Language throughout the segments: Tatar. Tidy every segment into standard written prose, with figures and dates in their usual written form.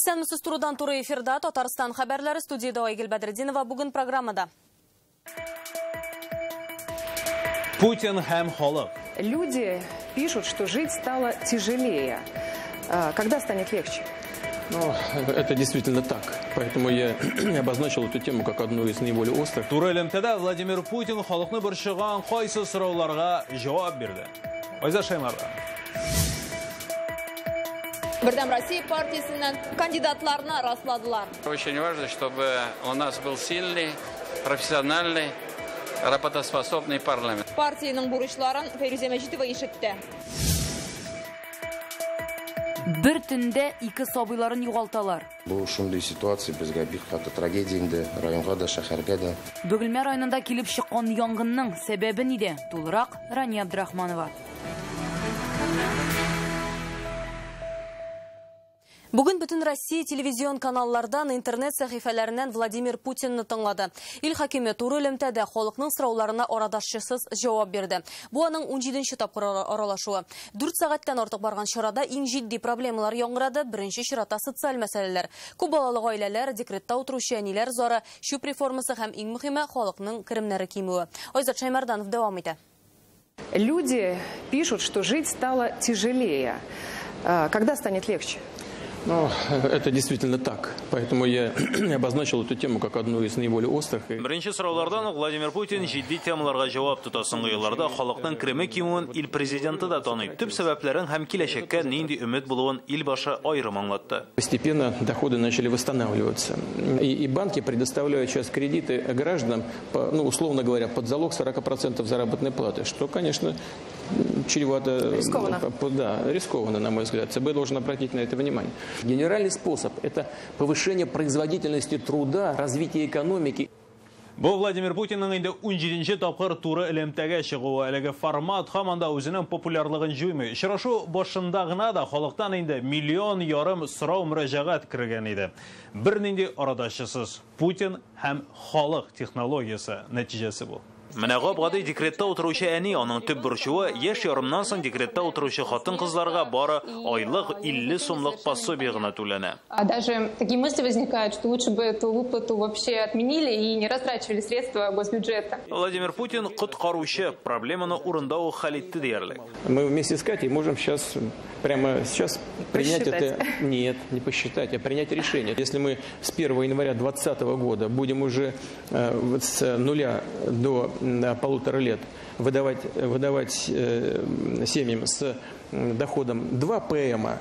Исәнмесез, турыдан туры эфирда Татарстан хәбәрләре, студияда Айгөл Бәдретдинова. Бүген программада. Путин һәм халык. Люди пишут, что жить стало тяжелее. Когда станет легче? Ну, это действительно так. Поэтому я обозначил эту тему как одну из наиболее острых. Туры элемтәдә Владимир Путин халыкны борчыган кайсы сорауларга җавап бирде. Айзат Шаймардан. Бердәм Россия партиясеннән кандидатларны расладылар. Очень важно, чтобы у нас был сильный, профессиональный, работоспособный парламент. Партиянең бурычларын Фәйрүзә Мәҗитова ишетте. Бер төндә ике сабыйларын югалталар. Бу шундый ситуация безгә бик каты трагедия инде, районга да, шәһәргә дә. Бөгелмә районында килеп чыккан янгынның сәбәбе нидә? Тулырак Рания Абдрахманова. Бүген бөтен Россия телевизион каналлардан, интернет сәхифәләреннән Владимир Путинны тыңлады. Ил хакиме туры элемтәдә халыкның сорауларына арадашчысыз җавап бирде. Бу аның 17нче тапкыр аралашуы. 4 сәгатьтән артык барган чарада иң җитди проблемалар яңгырады. Беренче чиратта социаль мәсьәләләр. Күп балалы гаиләләр, декретта утыручы әниләр зары, чүп реформасы һәм иң мөһиме халыкның керемнәре кимүе. Айзат Шаймарданов дәвам итә. Люди пишут, что жить стало тяжелее. Когда станет легче? Ну, это действительно так. Поэтому я обозначил эту тему как одну из наиболее острых. Беренче сораулардан Владимир Путин җитди темаларга җавап тота. Соңгы елларда халыкның кереме кимүен ил президенты да таный. Төп сәбәпләрен һәм киләчәккә нинди өмет булуын ил башы аерым аңлатты. Постепенно доходы начали восстанавливаться. И банки предоставляют сейчас кредиты гражданам, по, ну, условно говоря, под залог 40% заработной платы, что, конечно, чревато. Рискованно. Да, рискованно, на мой взгляд. ЦБ должен обратить на это внимание. Генеральный способ – это повышение производительности труда, развитие экономики. Бу Владимир Путинның инде 17нче тапкыр туры элемтәгә чыгуы. Әлеге формат һаман да үзенең популярлыгын җуймый. Очрашу башында гына да халыктан инде 1,5 миллион сорау мөрәҗәгать кергән иде. Бернинди арадашчысыз Путин һәм халык технологиясе нәтиҗәсе бу. Менә гап-гади декретта утыручы әни, аның төп борчуы яшь ярымнан соң декретта утыручы хатын-кызларга бары айлык 50 сумлык пособие гына түләнә. А даже такие мысли возникают, что лучше бы эту выплату вообще отменили и не растрачивали средства госбюджета. Владимир Путин коткаручы, проблеманы урында ук хәл итте диярлек. Мы вместе с Катей можем сейчас, прямо сейчас принять это. Нет, не посчитать, а принять решение. Если мы с 1 января 2020 года будем уже с нуля до 1,5 лет выдавать семьям с доходом 2 ПМа,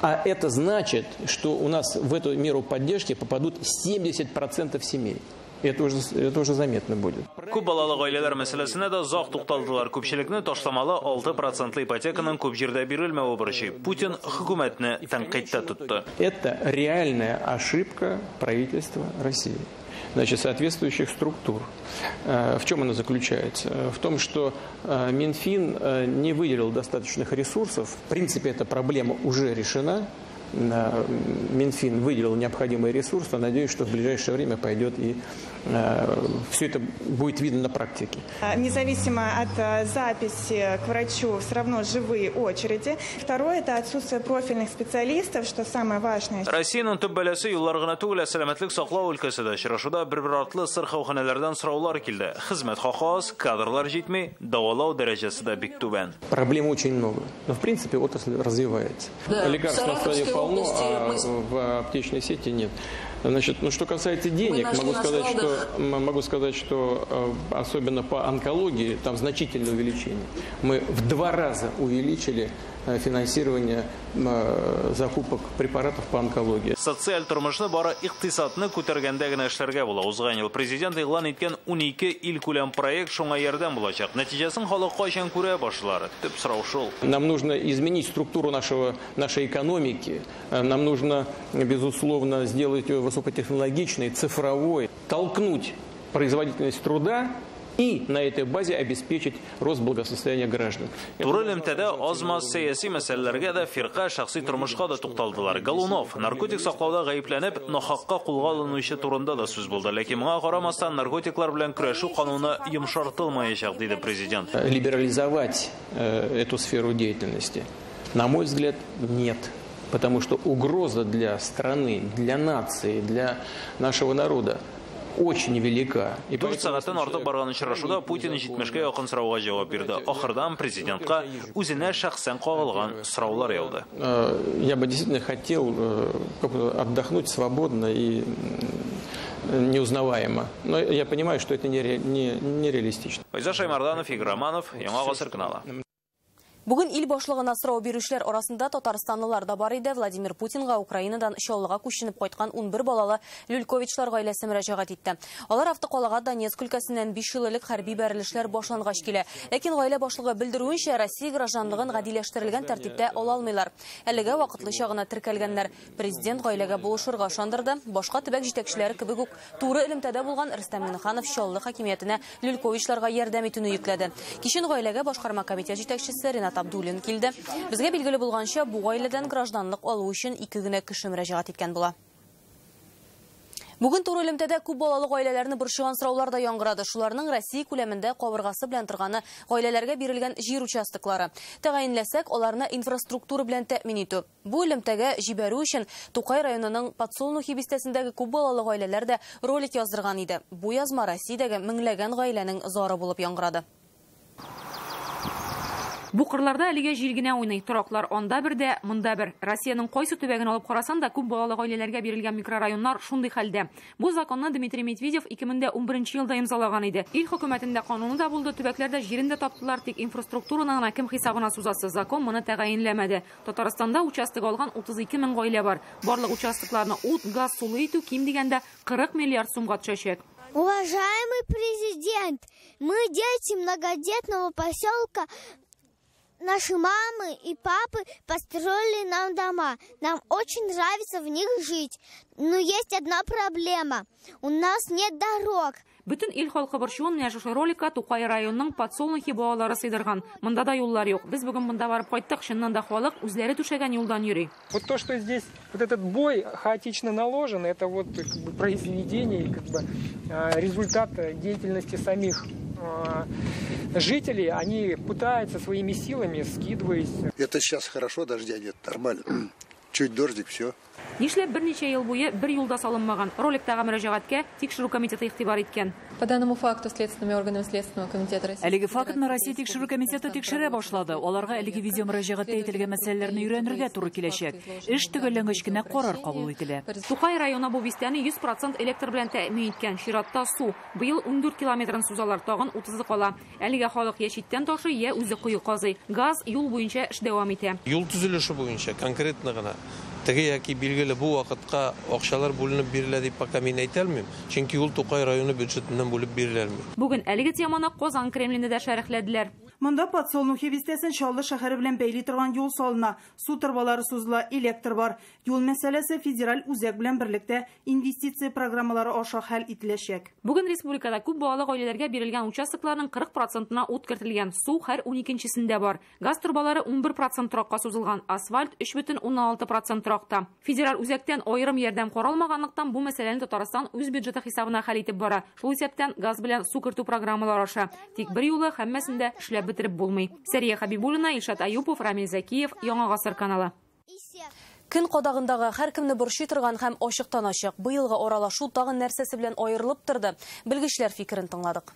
а это значит, что у нас в эту меру поддержки попадут 70% семей. Это уже заметно будет. Күп балалы гаиләләр мәсьәләсенә дә озак тукталдылар. Күпчелекне ташламалы 6% ипотеканың күп җирдә бирелмәве борчый. Путин хөкүмәтне тәнкыйтьтә тотты. Это реальная ошибка правительства России. Значит, соответствующих структур. В чем она заключается? В том, что Минфин не выделил достаточных ресурсов. В принципе, эта проблема уже решена. Минфин выделил необходимые ресурсы. Надеюсь, что в ближайшее время пойдет и все это будет видно на практике. Независимо от записи к врачу, все равно живые очереди. Второе – это отсутствие профильных специалистов, что самое важное. Россиянең төп бәласе юллар гына түгел, ә сәламәтлек саклау өлкәсе дә. Очрашуда бер-бер артлы сырхауханәләрдән сораулар килде. Хезмәт хакы аз, кадрлар җитми, дәвалау дәрәҗәсе дә бик түбән. Проблем очень много, но в принципе отрасль развивается. Да, лекарств на складе полно, а в аптечной сети нет. Значит, ну, что касается денег, могу сказать, что особенно по онкологии там значительное увеличение. Мы в 2 раза увеличили финансирование закупок препаратов по онкологии. Социаль тормышны бары икътисадны күтәргәндә генә эшләргә була. Узган ел президент игълан иткән 12 илкүләм проект шуңа ярдәм булачак. Нәтиҗәсен халык кайчан күрә башлар? Төп сорау шул. Нам нужно изменить структуру нашей экономики. Нам нужно, безусловно, сделать ее высокотехнологичной, цифровой, толкнуть производительность труда и на этой базе обеспечить рост благосостояния граждан. Туры элемтәдә аз-маз сәяси мәсьәләләргә дә, фирка, шәхси тормышка да тукталдылар. Голунов наркотик саклауда гаепләнеп, нахакка кулга алынучы турында да сүз булды. Ләкин моңа карамастан наркотиклар белән көрәшү кануны йомшартылмаячак, диде президент. Либерализовать эту сферу деятельности, на мой взгляд, нет. Потому что угроза для страны, для нации, для нашего народа очень велика. 4 сәгатьтән артык барган очрашуда Путин 70-кә якын сорауга җавап бирде. Ахырдан президентка үзенә шәхсән кагылган сораулар яуды. Я бы действительно хотел отдохнуть свободно и неузнаваемо. Но я понимаю, что это нереалистично. Айза Шаймарданов, Игорь Романов, Яңа Гасыр каналы. Бүген ил башлыгына сорау бирүчеләр арасында татарстанлылар да бар иде. Владимир Путинга Украинадан Чаллыга күченеп кайткан 11 балалы Люльковичлар гаиләсе мөрәҗәгать итте. Алар автокалага Донецк өлкәсеннән 5 ел элек хәрби бәрелешләр башлангач килә. Ләкин гаилә башлыгы белдерүенчә, Россия гражданлыгын гадиләштерелгән тәртиптә ала алмыйлар. Әлегә вакытлыча гына теркәлгәннәр. Президент гаиләгә булышырга ышандырды. Башка төбәк җитәкчеләре кебек үк туры элемтәдә булган Рөстәм Миңнеханов Чаллы хакимиятенә Люльковичларга ярдәм итүне йөкләде. Кичен гаиләгә башкарма комитет җитәкчесе Ренат Абдуллин килде. Безгә билгеле булганча, бу гаиләдән гражданлык алу өчен 2 генә кеше мөрәҗәгать иткән була. Бүген туры элемтәдә күп балалы гаиләләрне борчыган сораулар да яңгырады. Шуларның Россия күләмендә кабыргасы белән торганы гаиләләргә бирелгән җир участоклары. Тәгаенләсәк, аларны инфраструктура белән тәэмин итү. Бу элемтәгә җибәрү өчен Тукай районының Подсолнухи бистәсендәге күп балалы гаиләләр дә ролик яздырган иде. Бу язма Россиядәге меңләгән гаиләнең зары булып яңгырады. Бу кырларда әлегә җил генә уйный. Тораклар анда бер дә, монда бер. Россиянең кайсы төбәген алып карасаң да, күп балалы гаиләләргә бирелгән микрорайоннар шундый хәлдә. Бу законны Дмитрий Медведев 2011 елда имзалаган иде. Ил хөкүмәтендә кануны да булды, төбәкләрдә җирен дә таптылар, тик инфраструктураны гына кем хисабына сузасы, закон моны тәгаенләмәде. Татарстанда участок алган 32 мең гаилә бар. Барлык участокларны ут, газ, сулы итү ким дигәндә 40 миллиард сумга төшәчәк. Уважаемый президент, мы дети многодетного поселка. Наши мамы и папы построили нам дома. Нам очень нравится в них жить. Но есть одна проблема. У нас нет дорог. Бөтен ил халкы борчуын менә шушы роликка Тукай районының Подсолнухи балалары сыйдырган. Монда да юллар юк. Без бүген монда барып кайттык. Чыннан да халык үзләре түшәгән юлдан йөри. Вот то, что здесь вот этот бой хаотично наложен, это вот как бы произведение, как бы результат деятельности самих жителей. Они пытаются своими силами, скидываясь. Это сейчас хорошо, дождя нет, нормально. Чуть дождик, все. Нишләп берничә ел буе бер юлда салынмаган? Роликтагы мөрәҗәгатькә тикшерү комитеты игътибар иткән. По данному факту следственными органами Следственного комитета России. Әлеге фактны Россия тикшерү комитеты тикшерә башлады. Аларга әлеге видео мөрәҗәгатьтә әйтелгән мәсьәләләрне өйрәнергә туры киләчәк. Эш төгәлләнгәч кенә карар кабул ителә. Тукай районы бу бистәне 100% электр белән тәэмин иткән. Чиратта су. Быел 14 километрын сузалар, тагын 30-ы кала. Әлегә халык я читтән ташый, я үзе кое казый. Газ юл буенча эш дәвам итә. Юл төзелеше буенча конкретно гына теге яки билгеле бу вакытка акчалар бүленеп бирелә дип пока мин әйтә алмыйм, чөнки ул Тукай районы бюджетыннан бүлеп биреләми. Бүген әлеге теманы Казан Кремлендә дә шәрехләделәр. Монда Подсолнухи бистәсен Чаллы шәһәре белән бәйли торган юл салына, су торбалары сузыла, электр бар. Юл мәсьәләсе федераль үзәк белән берлектә инвестиция программалары аша хәл ителәчәк. Бүген республикада күп балалы гаиләләргә бирелгән участокларның 40%-на ут кертелгән, су һәр 12-нчесендә бар. Газ торбалары 11% торакка сузылган, асфальт 3,6% торакта. Федераль үзәктән аерым ярдәм каралмаганлыктан бу мәсьәләне Татарстан үз бюджеты хисабына хәл итеп бара. Шул исәптән газ белән су кертү программалары аша. Тик бер юлы һәммәсен дә эшләп бетереп булмый. Сәрия Хабибуллина, Илшат Аюпов, Рамил Закиев, Яңа Гасыр каналы. Көн кадагындагы һәркемне борчый торган һәм ачыктан ачык быелгы аралашу тагын нәрсәсе белән аерылып торды. Белгечләр фикерен тыңладык.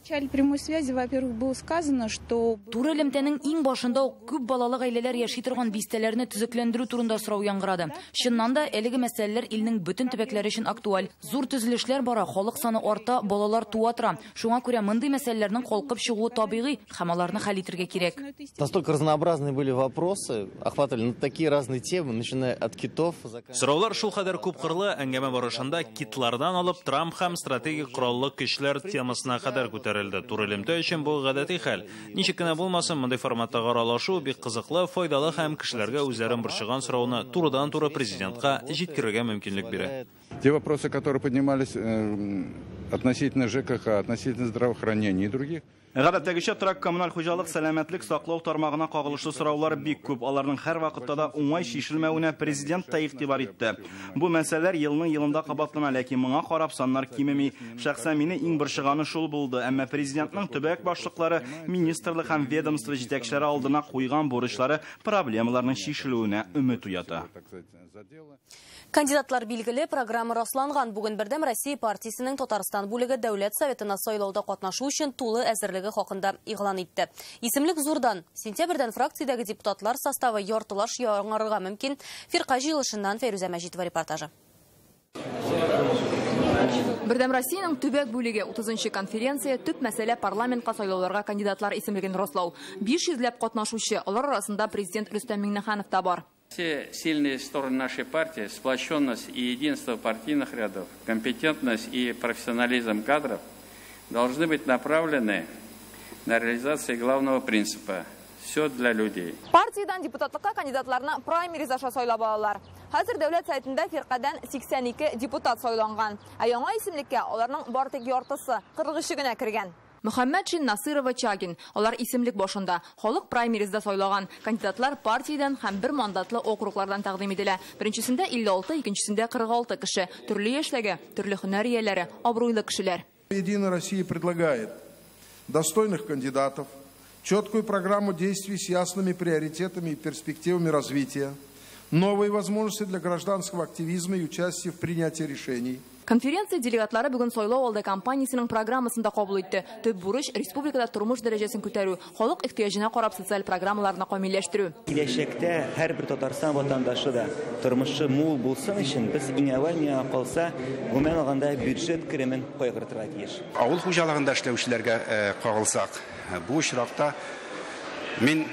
В начале прямой связи, во-первых, было сказано, что Туры элемтәнең иң башында ук күп балалы гаиләләр яши торган бистәләрне төзекләндерү турында сорау яңгырады. Чыннан да әлеге мәсьәләләр илнең бөтен төбәкләре өчен актуаль. Зур төзелешләр бара, халык саны арта, балалар туа тора. Шуңа күрә мондый мәсьәләләрнең калкып чыгуы табигый һәм аларны хәл итәргә кирәк. Настолько разнообразные были вопросы, охватывали на такие разные темы, начиная от китов. Сораулар шулкадәр күпкырлы, әңгәмә барышында китлардан алып Трамп һәм стратегик кораллы көчләр темасына кадәр күтәрелде. Туры элемтә өчен бу гадәти хәл. Ничек кенә булмасын, мондый форматтагы аралашу бик кызыклы, файдалы һәм кешеләргә үзләрен борчыган сорауны турыдан-туры президентка җиткерергә мөмкинлек бирә. Те вопросы, которые поднимались, Относительно ЖКХ, относительно здравоохранения и других. Гадәттәгечә торак коммуналь хуҗалык сәламәтлек саклау тармагына кагылышлы сораулар бик күп. Аларның һәр вакытта да уңай чишелмәвенә президент та игътибар итте. Бу мәсьәләләр елның елында кабатлана, ләкин моңа карап саннар кимеми. Шәхсән мине иң борчыганы шул булды. Әмма президентның төбәк башлыклары, министрлык һәм ведомство җитәкчеләре алдына куйган бурычлары проблемаларның чишелүенә өмет уята. Кандидатлар билгеле, программа расланган. Бүген Бердәм Россия партиясенең Татарстан бүлеге Дәүләт Советына сайлауда катнашу өчен тулы әзерлеге хакында игълан итте. Исемлек зурдан. Сентябрьдән фракциядәге депутатлар составы яртылаш яңарырга мөмкин. Фирка җыелышыннан Фәйрүзә Мәҗитова репортажы. Бердәм Россиянең төбәк бүлеге 30-нчы конференция төп мәсьәлә парламентка сайлауларга кандидатлар исемлеген раслау. 500 ләп катнашучы, алар арасында президент Рөстәм Миңнеханов та бар. Все сильные стороны нашей партии, сплоченность и единство партийных рядов, компетентность и профессионализм кадров должны быть направлены на реализацию главного принципа «Все для людей». Партиядан депутатлыкка кандидатларны праймериз аша сайлап алалар. Хәзер Дәүләт Советында фиркадән 82 депутат сайланган. Ә яңа исемлеккә аларның бары тик яртысы, 43-е генә кергән. Мөхәммәтшин, Насырова, Чагин. Алар исемлек башында. Халык праймеризда сайлаган. Кандидатлар партиядан һәм бер мандатлы округлардан тәкъдим ителә. Беренчесендә 56, икенчесендә 46 кеше. Төрле яшьтәге, төрле һөнәр ияләре, абруйлы кешеләр. Единая Россия предлагает достойных кандидатов, четкую программу действий с ясными приоритетами и перспективами развития, новые возможности для гражданского активизма и участия в принятии решений. Конференция делегатлары бүген сайлау алды кампаниясенең программасын да кабул итте. Төп бурыч республикада тормыш дәрәҗәсен күтәрү, халык ихтыяҗына карап социаль программаларны камилләштерү. Киләчәктә һәрбер Татарстан ватандашы да тормышы мул булсын өчен без иң әүвәл миңа калса, гомумән алганда бюджет керемен кайгыртырга тиеш. Авыл хуҗалыгында эшләүчеләргә кагылсак, бу очракта мин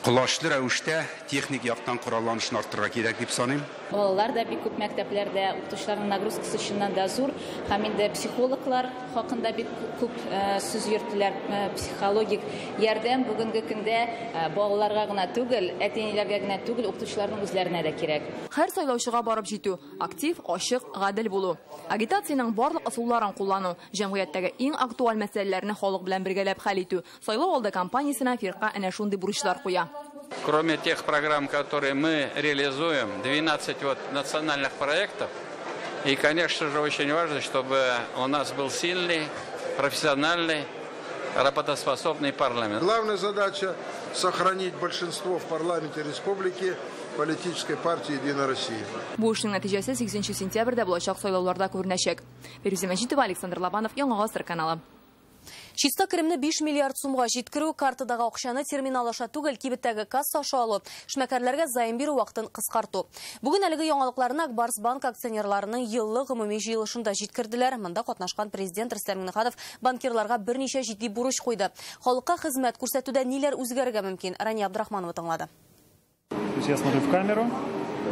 колачлы рәвештә техник яктан коралланышны арттырырга кирәк дип саныйм. Балалар да бик күп мәктәпләрдә, укытучыларның нагрузкасы чыннан да зур. Һәм инде психологлар хакында бик күп сүз йөрттеләр. Психологик ярдәм бүгенге көндә балаларга гына түгел, әти-әниләргә генә түгел, укытучыларның үзләренә дә кирәк. Һәр сайлаучыга барып җитү, актив, ачык, гадел булу. Агитациянең барлык ысулларын куллану, җәмгыятьтәге иң актуаль мәсьәләләрне халык белән бергәләп хәл итү. Сайлау алды кампаниясенә фирка әнә шундый бурычлар куя. Кроме тех программ, которые мы реализуем, 12 вот национальных проектов. И, конечно же, очень важно, чтобы у нас был сильный, профессиональный, работоспособный парламент. Главная задача – сохранить большинство в парламенте республики политической партии «Единая Россия». Бу эшнең нәтиҗәсе 8 сентябрьдә булачак сайлауларда күренәчәк. Фирүзә Мәҗитова, Александр Лобанов, Яңа Гасыр каналы. Чиста керемне 5 миллиард сумга җиткерү, картадагы акчаны терминал аша түгел, кибеттәге касса аша алу, эшмәкәрләргә займ бирү вакытын кыскарту. Бүген әлеге яңалыкларны Ак Барс банк акционерларының еллык гомуми җыелышында җиткерделәр. Монда катнашкан президент Рөстәм Миңнеханов банкирларга берничә җитди бурыч куйды. Халыкка хезмәт күрсәтүдә ниләр үзгәрергә мөмкин? Рания Абдрахманова тыңлады. Я смотрю в камеру,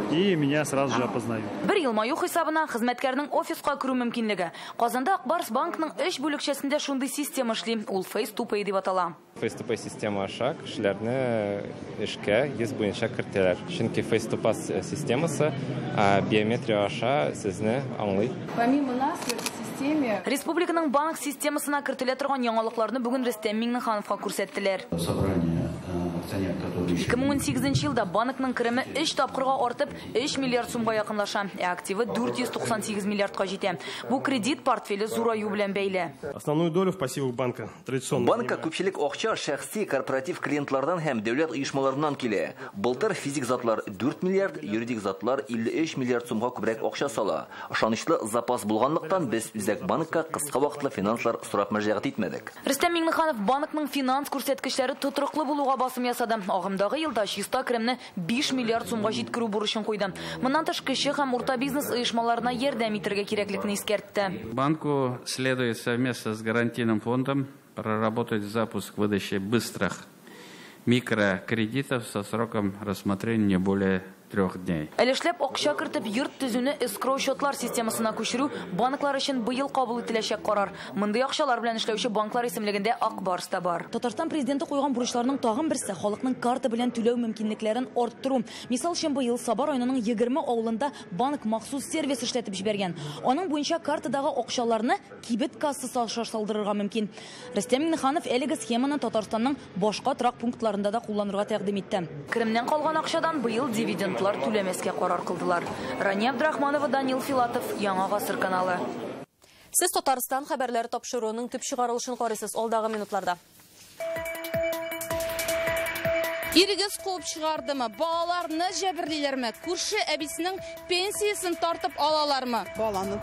и меня сразу же опознают. Бер елмаю хисабына хезмәткәрнең офиска керү мөмкинлеге. Казанда Ак Барс банкның 3 бүлекчәсендә шундый система эшли. Ул Face to Pay дип атала. Face to Pay система аша кешеләрне эшкә йөз буенча кертәләр. Чөнки Face to Pass системасы биометрия аша сезне аңлый. Помимо нас в этой системе Республиканың банк системасына кертелә торган яңалыкларны бүген Рөстәм Миңнехановка күрсәттеләр. 2018 елда банкның кереме 3 тапкырга артып 3 миллиард сумга якынлаша, ә активы 498 миллиардка җитә. Бу кредит портфеле зураю белән бәйле. Основную долю в пассивах банка традиционно. Банкка күпчелек акча шәхси корпоратив клиентлардан һәм дәүләт оешмаларыннан килә. Былтыр физик затлар 4 миллиард, юридик затлар 53 миллиард сумга күбрәк акча сала. Ышанычлы запас булганлыктан без үзәк банкка кыска вакытлы финанслар сорап мөрәҗәгать итмәдек. Рөстәм Миңнеханов банкның финанс күрсәткечләре тотрыклы булуга басым ясады. Агымдагы елда чиста керемне 5 миллиард сумга җиткерү бурычын куйды. Моннан тыш кече һәм урта бизнес оешмаларына ярдәм итәргә кирәклекне искәртте. Банку следует совместно с гарантийным фондом проработать запуск выдачи быстрых микрокредитов со сроком рассмотрения не более 3 дней. Өлешләп акча кертеп йорт төзүне эскроу счетлар системасына күчерү банклар өчен быел кабул ителәчәк карар. Мондый акчалар белән эшләүче банклар исемлегендә Ак Барс та бар. Татарстан президенты куйган бурычларның тагын берсе халыкның карта белән түләү мөмкинлекләрен арттыру. Мисал өчен быел Саба районының 20 авылында банк махсус сервис эшләтеп җибәргән. Аның буенча картадагы акчаларны кибет кассасы аша салдырырга мөмкин. Рөстәм Миңнеханов әлеге схеманы Татарстанның башка торак пунктларында да кулланырга тәкъдим итте. Керемнән калган акчадан быел дивиденд түләмәскә карар кылдылар. Рания Абдрахманова, Данил Филатов, Яңа Гасыр каналы. Сез Татарстан хәбәрләре тапшыруының төп чыгарылышын карыйсыз алдагы минутларда. Ирегез куып чыгардымы? Балаларны җәберлиләрме? Күрше әбисенең пенсиясен тартып алалармы? Баланы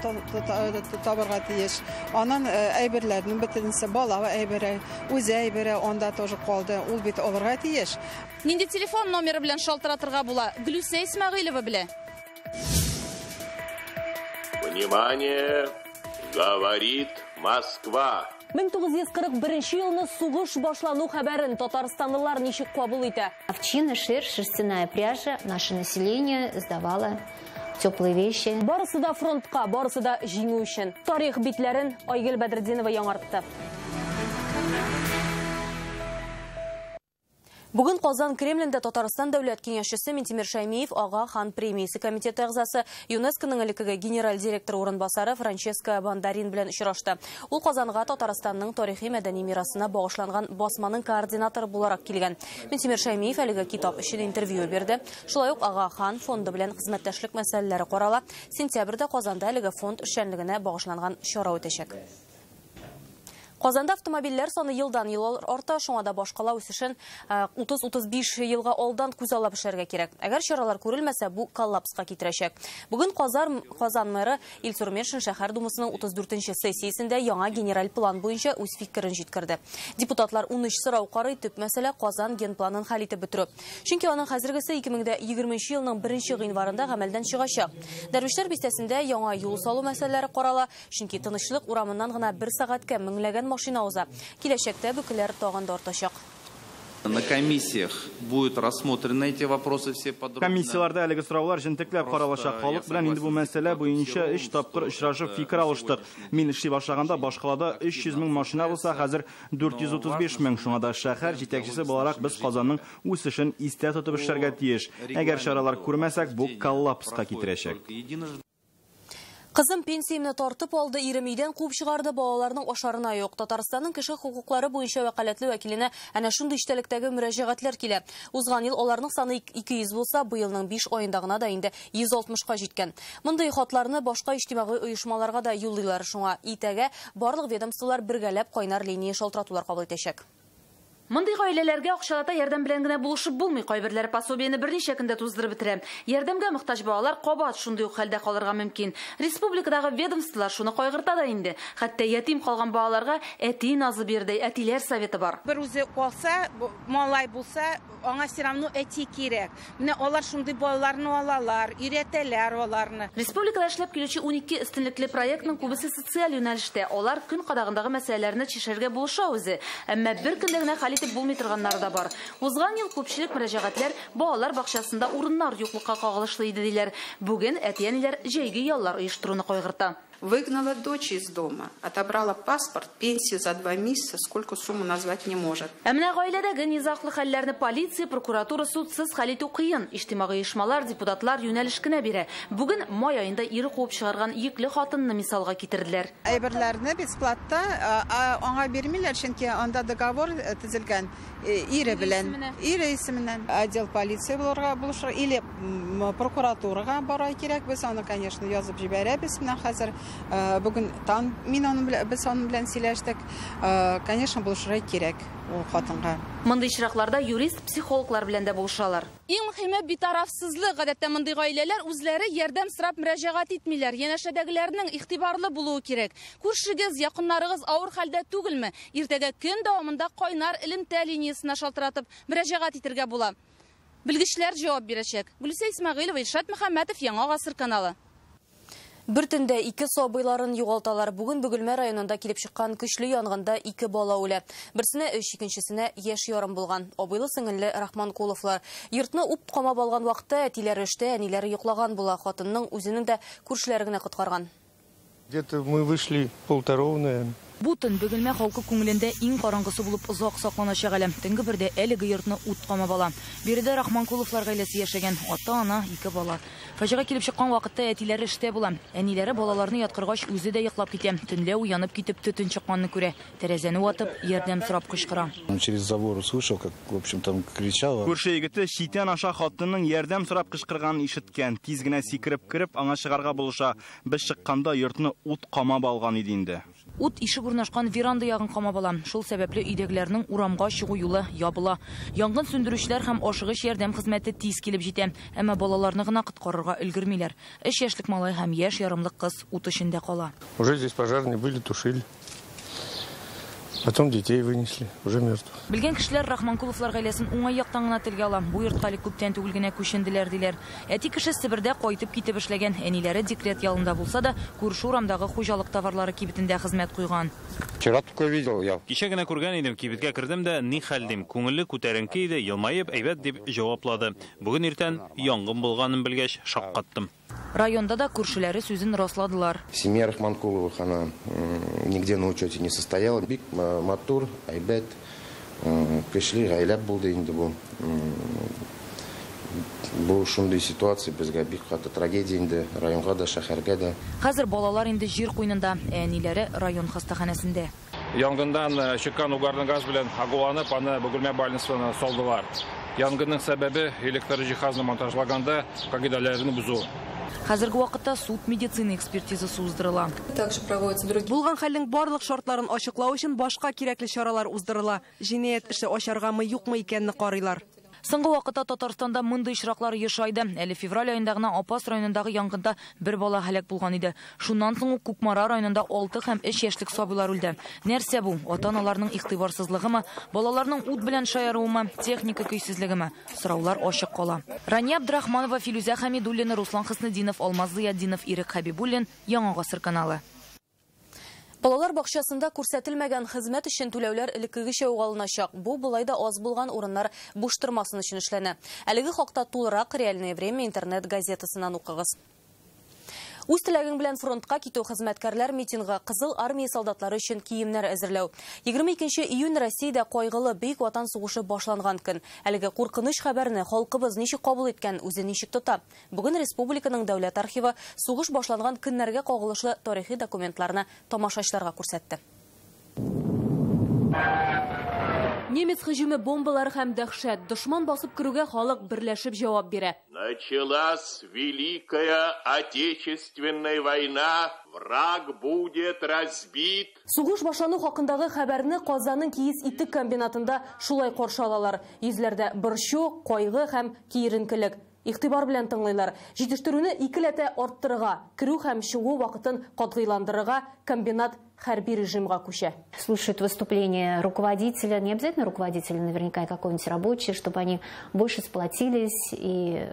табырга тиеш. Анан әйберләрнең бөтенесе бала әйбере, үзе әйбере анда тоже калды. Ул бит алырга тиеш. Нинди телефон номеры белән шалтыратырга була? Гөлүсә Исмәгыйлева белә. Внимание! Говорит Москва. 1941 елны сугыш башлану хәбәрен татарстанлылар ничек кабул итә? Овчина, шерсть, шерстяная пряжа. Наше население сдавало теплые вещи. Барысы да фронтка, барысы да җиңү өчен. Тарих битләрен Айгөл Бәдретдинова яңартты. Бүген Казан Кремлендә Татарстан дәүләт киңәшчесе Минтимер Шаймиев Ага Хан премиясе комитеты әгъзасы, ЮНЕСКОның элеккеге генераль директоры урынбасары Франческо Бандарин белән очрашты. Ул Казанга Татарстанның тарихи мәдәни мирасына багышланган басманың координаторы буларак килгән. Минтимер Шаймиев әлеге китап өчен интервью бирде. Шулай ук Ага Хан фонды белән хезмәттәшлек мәсьәләләре карала. Сентябрьдә Казанда әлеге фонд эшчәнлегенә багышланган чара үтәчәк. Казанда автомобильләр саны елдан ел арта, шуңа да башкала үсешен 30-35 елга алдан күзаллап эшләргә кирәк. Әгәр чаралар күрелмәсә, бу коллапска китерәчәк. Бүген Казан мэры Илсур Метшин шәһәр думасының 34-нче сессиясендә яңа генераль план буенча үз фикерен җиткерде. Депутатлар 13 сорау карый, төп мәсьәлә Казан генпланын хәл итеп бетерү. Чөнки аның хәзергесе 2020 елның 1 гыйнварында гамәлдән чыгачак. Дәрвишләр бистәсендә яңа юл салу мәсьәләләре карала, чөнки Тынычлык урамыннан гына бер сәгатькә меңләгән машина уза. Киләчәктә бөкеләр тагын да артачак. На комиссиях будут рассмотрены эти вопросы все подробно. Комиссияларда әлеге сораулар җентекләп каралачак. Халык белән инде бу мәсьәлә буенча 3 тапкыр очрашып фикер алыштык. Мин эшли башлаганда башкалада 300 мең машина булса, хәзер 435 мең. Шуңа да шәһәр җитәкчесе буларак без Казанның үсешен истә тотып эшләргә тиеш. Әгәр чаралар күрмәсәк, бу коллапска китерәчәк. Кызым пенсиямне тартып алды, ирем өйдән куып чыгарды, балаларның ашарына юк. Татарстанның кеше хокуклары буенча вәкаләтле вәкиленә әнә шундый эчтәлектәге мөрәҗәгатьләр килә. Узган ел аларның саны 200 булса, быелның 5 аенда гына да инде 160-ка җиткән. Мондый хатларны башка иҗтимагый оешмаларга да юллыйлар. Шуңа ИТГ барлык ведомстволар бергәләп кайнар линия шалтыратулар кабул итәчәк. Мондый гаиләләргә акчалата ярдәм белән генә булышып булмый. Кайберләре пособиене берничә көндә туздырып бетерә. Ярдәмгә мохтаҗ балалар кабат шундый ук хәлдә калырга мөмкин. Республикадагы ведомстволар шуны кайгырта да инде. Хәтта ятим калган балаларга әти назы бирде, әтиләр советы бар. Бер үзе калса, малай булса, аңа все равно әти кирәк. Менә алар шундый балаларны алалар, өйрәтәләр аларны. Республикада эшләп килүче 12 өстенлекле проектның күбесе социаль юнәлештә. Алар көн кадагындагы мәсьәләләрне чишәргә булыша үзе. Әмма бер көндә генә хәл итеп булмый торганнары да бар. Узган ел күпчелек мөрәҗәгатьләр балалар бакчасында урыннар юклыкка кагылышлы иде диләр. Бүген әти-әниләр җәйге яллар оештыруны кайгырта. Выгнала дочь из дома, отобрала паспорт, пенсию за 2 месяца, сколько сумму назвать не может. Ә менә гаиләдәге низаглы хәлләрне полиция, прокуратура, судсыз хәл итү кыен. Иҗтимагый оешмалар, депутатлар юнәлеш кенә бирә. Бүген май аенда ире куып чыгарган йөкле хатынны мисалга китерделәр. Әйберләрне бесплатно аңа бирмиләр, чөнки анда договор төзелгән ире белән. Ире исеменнән. Отдел полиция булырга булышыр или прокуратурага барырга кирәк. Без аны, конечно, язып җибәрәбез. Менә хәзер бүген мин аның белән, без аның белән сөйләштек. Конечно, булышырга кирәк ул хатынга. Мондый очракларда юрист, психологлар белән дә булышалар. Иң мөһиме битарафсызлык. Гадәттә мондый гаиләләр үзләре ярдәм сорап мөрәҗәгать итмиләр. Янәшәдәгеләрнең игътибарлы булуы кирәк. Күршегез, якыннарыгыз авыр хәлдә түгелме? Иртәгә көн дәвамында кайнар элемтә линиясенә шалтыратып мөрәҗәгать итәргә була. Белгечләр җавап бирәчәк. Гөлүсә Исмәгыйлова, Илшат Мөхәммәтов, Яңа Гасыр каналы. Бер төндә ике сабыйларын югалталар. Бүген Бөгелмә районында килеп чыккан көчле янгында ике бала үлә. Берсенә 3, икенчесенә яшь ярым булган. Абыйлы сеңелле Рахманкуловлар. Йортны ут камап алган вакытта әтиләре эштә, әниләре йоклаган була. Хатынның үзенең дә күршеләре генә коткарган. Где-то мы вышли 1:30, наверное. Бу төн Бөгелмә халкы күңелендә иң караңгысы булып озак сакланачак әле. Төнге бердә әлеге йортны ут камап ала. Биредә Рахманкуловлар гаиләсе яшәгән. Ата-ана, ике бала. Фаҗига килеп чыккан вакытта әтиләре эштә була. Әниләре балаларны яткыргач үзе дә йоклап китә. Төнлә уянып китеп төтен чыкканны күрә. Тәрәзәне ватып, ярдәм сорап кычкыра. Он через забор услышал, как, в общем, там кричала. Күрше егете читән аша хатынның ярдәм сорап кычкырганын ишеткән. Тиз генә сикереп кереп, аңа чыгарга булыша. Без чыкканда йортны ут камап алган иде инде. Ут ишек урнашкан веранда ягын камап ала. Шул сәбәпле өйдәгеләрнең урамга чыгу юлы ябыла. Янгын сүндерүчеләр һәм ашыгыч ярдәм хезмәте тиз килеп җитә. Әмма балаларны гына коткарырга өлгермиләр. 3 яшьлек малай һәм яшь ярымлык кыз ут эчендә кала. Уже здесь пожарные были, тушили. Потом детей вынесли, уже мертвых. Белгән кешеләр Рахманкуловлар гаиләсен уңай яктан гына телгә ала. Бу йортка әле күптән түгел генә күченделәр диләр. Әти кеше Себердә кайтып китеп эшләгән. Әниләре декрет ялында булса да, күрше урамдагы хуҗалык товарлары кибетендә хезмәт куйган. Вчера такое видел я. Кичә генә күргән идем, кибеткә кердем дә, ни хәл дим. Күңелле күтәренке иде, елмаеп, әйбәт дип җаваплады. Бүген иртән янгын булганын белгәч, шаккаттым. Районда да күршеләре сүзен расладылар. Семья Рахманкуловых, она нигде на учете не состояла. Бик матур, әйбәт, кешеле гаилә булды инде бу. Бу шундый ситуация безгә бик каты трагедия инде, районга да, шәһәргә дә. Хәзер балалар инде җир куенында, әниләре район хастаханәсендә. Янгыннан чыккан угарный газ белән агуланып, аны Бөгелмә больницасына салдылар. Янгынның сәбәбе электр җиһазны монтажлаганда кагыйдәләрне бозу. Хәзерге вакытта суд медицина экспертизасы уздырыла. Булган хәлнең барлык шартларын ачыклау өчен башка кирәкле чаралар уздырыла. Җинаять эше ачаргамы, юкмы икәнне карыйлар. Соңгы вакытта Татарстанда мондый очраклар ешайды. Әле февраль аенда гына Апас районындагы янгында бер бала һәлак булган иде. Шуннан соң ук Кукмара районында 6 һәм 3 яшьлек сабыйлар үлде. Нәрсә бу? Ата-аналарның игътибарсызлыгымы, балаларның ут белән шаяруымы, техника көйсезлегеме? Сораулар ачык кала. Рания Абдрахманова, Филүзә Хәмидуллина, Руслан Хөснетдинов, Алмаз Зыятдинов, Ирек Хәбибуллин, Яңа Гасыр каналы. Балалар бакчасында күрсәтелмәгән хезмәт өчен түләүләр элеккегечә үк алыначак. Бу болай да аз булган урыннар буш тормасын өчен эшләнә. Әлеге хакта тулырак Реальное время интернет газетасыннан укыгыз. Үз теләгең белән фронтка китү хезмәткәрләр митингы Кызыл армия солдатлары өчен киемнәр әзерләү. 22 июнь Россиядә кайгылы Бөек Ватан сугышы башланган көн. Әлеге куркыныч хәбәрне халкыбыз ничек кабул иткән, үзе ничек тота? Бүген республиканың дәүләт архивы сугыш башланган көннәргә кагылышлы тарихи документларны тамашачыларга күрсәтте. Немец һөҗүме бомбалары һәм дәһшәт. Дошман басып керүгә халык берләшеп җавап бирә. Началась Великая Отечественная война, враг будет разбит. Сугыш башлану хакындагы хәбәрне Казанның киез итек комбинатында шулай каршы алалар. Йөзләрдә борчу, кайгы һәм киеренкелек. Игътибар белән тыңлыйлар. Җитештерүне икеләтә арттырырга, керү һәм чыгу вакытын катгыйландырырга комбинат хәрби режимга күчә. Слушают выступление руководителя, не обязательно руководителя, наверняка какой-нибудь рабочий, чтобы они больше сплотились и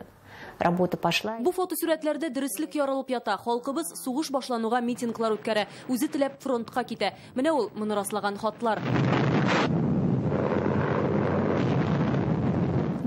работа пошла. Бу фотосурәтләрдә дөреслек ярылып ята. Халкыбыз сугыш башлануга митинглар үткәрә, үзе теләп фронтка китә. Менә ул моны раслаган хатлар.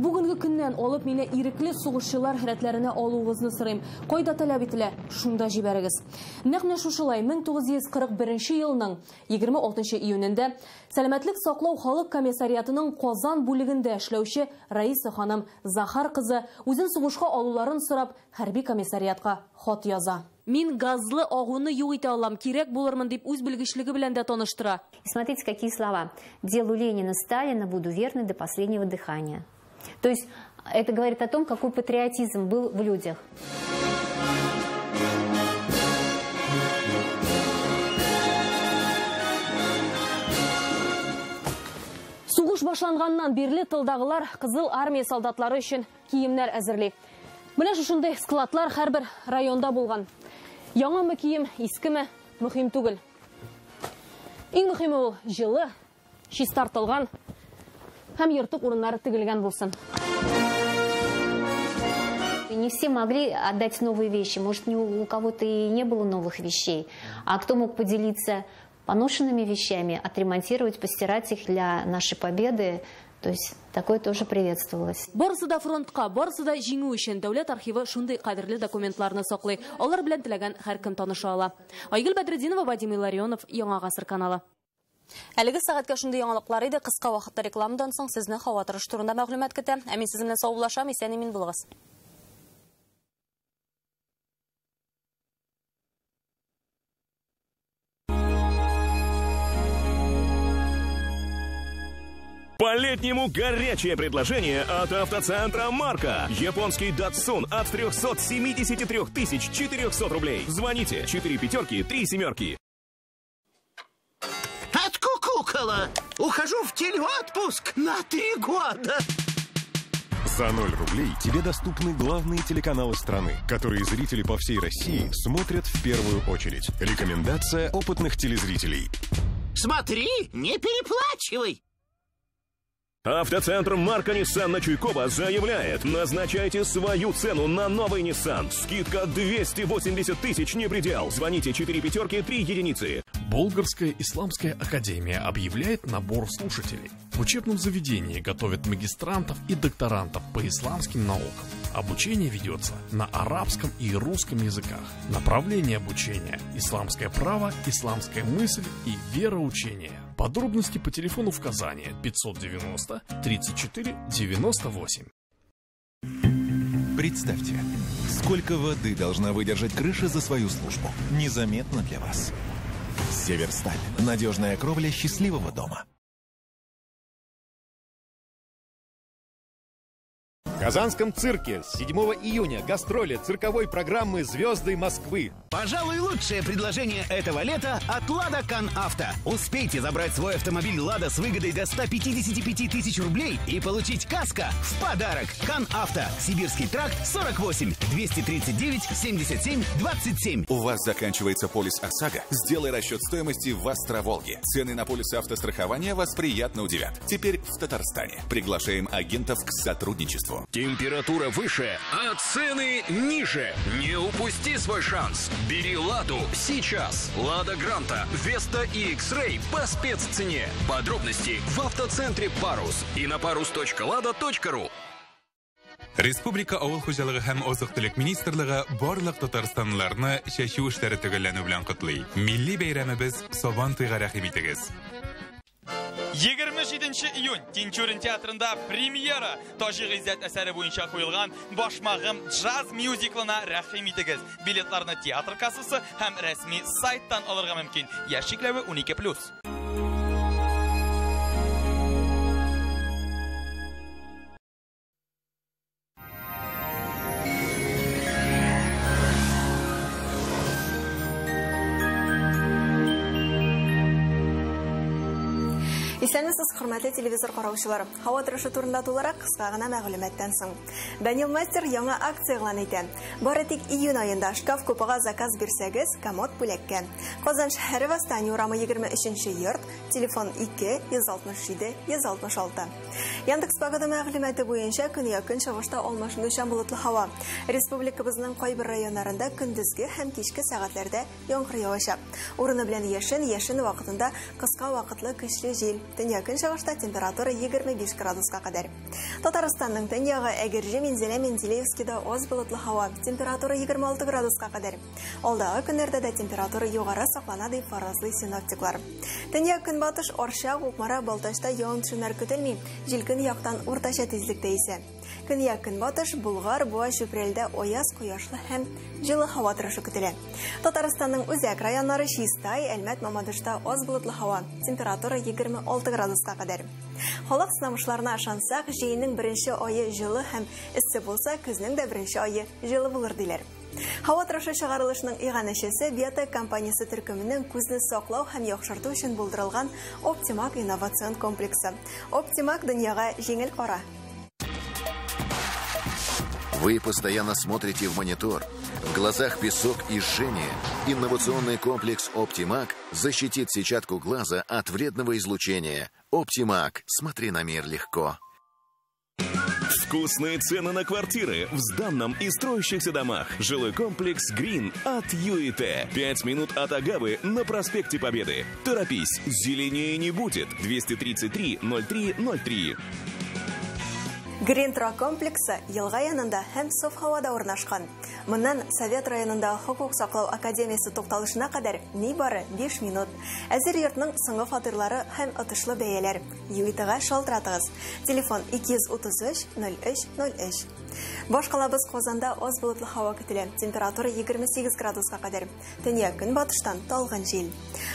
Бүгенге көннән алып мине ирекле сугышчылар рәтләренә алуыгызны сорыйм. Кайда таләп ителә, шунда җибәрегез. Нәкъ менә шушылай 1941 елның 26 июнендә Сәламәтлек саклау халык комиссариатының Казан бүлегендә эшләүче Раиса ханым Захар кызы үзен сугышка алуларын сорап хәрби комиссариатка хат яза. Мин газлы агуны юк итә алам, кирәк булырмын дип үз белгечлеге белән дә таныштыра. Смотрите, какие слова. Делу Ленина, Сталина буду верны до последнего дыхания. То есть это говорит о том, какой патриотизм был в людях. Сугыш башланганнан бирле тылдагылар Кызыл армия солдатлары өчен киемнәр әзерли. Менә шушындый складлар һәрбер районда булган. Яңамы кием, искеме, мөһим түгел. Иң мөһиме ул җылы, чистартылган һәм ертык урыннары тегелгән булсын. Не все могли отдать новые вещи. Может, у кого-то и не было новых вещей. А кто мог поделиться поношенными вещами, отремонтировать, постирать их для нашей победы. То есть такое тоже приветствовалось. Барысы да фронтка, барысы да җиңү өчен. Дәүләт архивы шундый кадерле документларны саклый. Алар белән теләгән һәркем таныша ала. Айгөл Бәдретдинова, Вадим Илларионов, Яңа Гасыр каналы. Әлеге сәгатькә шундый яңалыклар иде. Кыска вакытта рекламадан соң сезне һава торышы турында мәгълүмат көтә. Ә мин сезнең белән саубуллашам, исән-имин булыгыз. По-летнему горячее предложение от автоцентра «Марка». Японский «Датсун» от 373 400 рублей. Звоните 4 5 3 7. Откукукала! Ухожу в телеотпуск на 3 года. За 0 рублей тебе доступны главные телеканалы страны, которые зрители по всей России смотрят в первую очередь. Рекомендация опытных телезрителей. Смотри, не переплачивай! Автоцентр «Марка Ниссан» на Чуйкова заявляет: назначайте свою цену на новый Ниссан. Скидка 280 тысяч не предел. Звоните 4 5 3 единицы. Болгарская исламская академия объявляет набор слушателей. В учебном заведении готовят магистрантов и докторантов по исламским наукам. Обучение ведется на арабском и русском языках. Направление обучения – исламское право, исламская мысль и вероучение. Подробности по телефону в Казани 590 34 98. Представьте, сколько воды должна выдержать крыша за свою службу. Незаметно для вас. Северсталь. Надежная кровля счастливого дома. В Казанском цирке с 7 июня гастроли цирковой программы «Звезды Москвы». Пожалуй, лучшее предложение этого лета от «Лада Кан Авто». Успейте забрать свой автомобиль «Лада» с выгодой до 155 тысяч рублей и получить каско в подарок. «Кан Авто». Сибирский тракт 48 239 77 27. У вас заканчивается полис ОСАГО? Сделай расчет стоимости в «Астроволге». Цены на полисы автострахования вас приятно удивят. Теперь в Татарстане. Приглашаем агентов к сотрудничеству. Температура выше, а цены ниже. Не упусти свой шанс. Бери «Ладу» сейчас. «Лада Гранта», «Веста» и «Икс-Рей» по спеццене. Подробности в автоцентре «Парус» и на parus.lada.ru. Республика авыл хуҗалыгы һәм азык-төлек министрлыгы барлык татарстанлыларны чәчү эшләре төгәлләнү белән котлый. Милли бәйрәмебез Сабантуйга рәхим итегез. 27 июнь Тинчурин театрында премьера. Таҗи Гыйззәт әсәре буенча куелган «Башмагым» джаз мюзиклына рәхим итегез. Билетларны театр кассасы һәм рәсми сайттан алырга мөмкин. Яшь чикләве 12+. Исәнмесез, хөрмәтле телевизор караучылар. Һава торышы турында тулырак кыска гына мәгълүматтан соң. Данил Мастер яңа акция игълан итә. Бары тик июнь аенда шкаф купега заказ бирсәгез, комод бүләккә. Казан шәһәре Восстание урамы 23 йорт, телефон 2 167 166. Яндекс Погода мәгълүматы буенча көньяк-көнчыгышта алмашынучан болытлы һава. Республикабызның кайбер районнарында көндезге һәм кичке сәгатьләрдә яңгыр явачак. Урыны белән яшен, яшен вакытында кыска вакытлы көчле җил. Төньяк-көнчыгышта температура 25 градуска кадәр. Татарстанның төньягы Әгерҗе, Минзәлә, Менделеевскида аз болытлы һава. Температура 26 градуска кадәр. Алдагы көннәрдә дә температура югары саклана дип фаразлый синоптиклар. Төньяк-көнбатыш Арча, Кукмара, Балтачта явым-төшемнәр көтелми. Җил көньяктан уртача тизлектә исә. Көньяк-көнбатыш Болгар, Буа, Чүпрәлдә аяз, кояшлы һәм җылы һава торышы көтелә. Татарстанның үзәк районнары Чистай, Әлмәт, Мамадышта аз болытлы һава. Температура 26 градуска кадәр. Халык сынамышларына ышансак, җәйнең беренче ае җылы һәм эссе булса, көзнең дә беренче ае җылы булыр диләр. Һава торышы чыгарылышының иганәчесе Биотек компаниясе төркеменең күзне саклау һәм яхшырту өчен булдырылган Оптимак инновацион комплексы. Оптимак дөньяга җиңел кара. Вы постоянно смотрите в монитор. В глазах песок и жжение. Инновационный комплекс «Оптимак» защитит сетчатку глаза от вредного излучения. «Оптимак». Смотри на мир легко. Вкусные цены на квартиры в сданном и строящихся домах. Жилой комплекс «Грин» от ЮИТ. 5 минут от Агавы на проспекте Победы. Торопись, зеленее не будет. 233 03 03. Грин торак комплексы елга янында һәм саф һавада урнашкан. Моннан Совет районындагы хокук саклау академиясе тукталышына кадәр нибары 5 минут. Әзер йортның соңгы фатирлары һәм отышлы бәяләр. ЮИТга шалтыратыгыз. Телефон 233 03 03. Башкалабыз Казанда аз болытлы һава көтелә. Температура 28 градуска кадәр. Төньяк көнбатыштан талгын җил.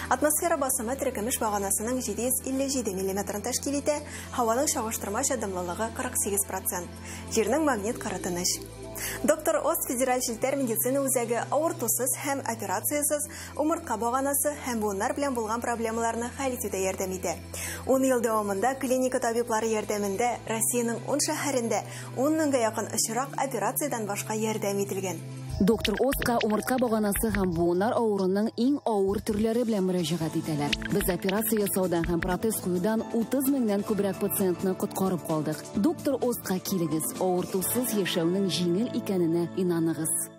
Атмосфера басымы теркемеш баганасының 757 миллиметрын тәшкил итә. Һаваның чагыштырмача дымлылыгы 48%. Җирнең магнит кыры тыныч. Доктор Ост федераль челтәр медицина үзәге авыртусыз һәм операциясез умыртка баганасы һәм буыннар белән булган проблемаларны хәл итүдә ярдәм итә. 10 ел дәвамында клиника табиблары ярдәмендә Россиянең 10 шәһәрендә 10 меңгә якын очрак операциядән башка ярдәм ителгән. Доктор Остка умыртка баганасы һәм буыннар авыруының иң авыр төрләре белән мөрәҗәгать итәләр. Без операция ясаудан һәм протез куюдан 30 меңнән күбрәк пациентны коткарып калдык. Доктор Остка килегез, авыртусыз яшәүнең җиңел икәненә инаныгыз.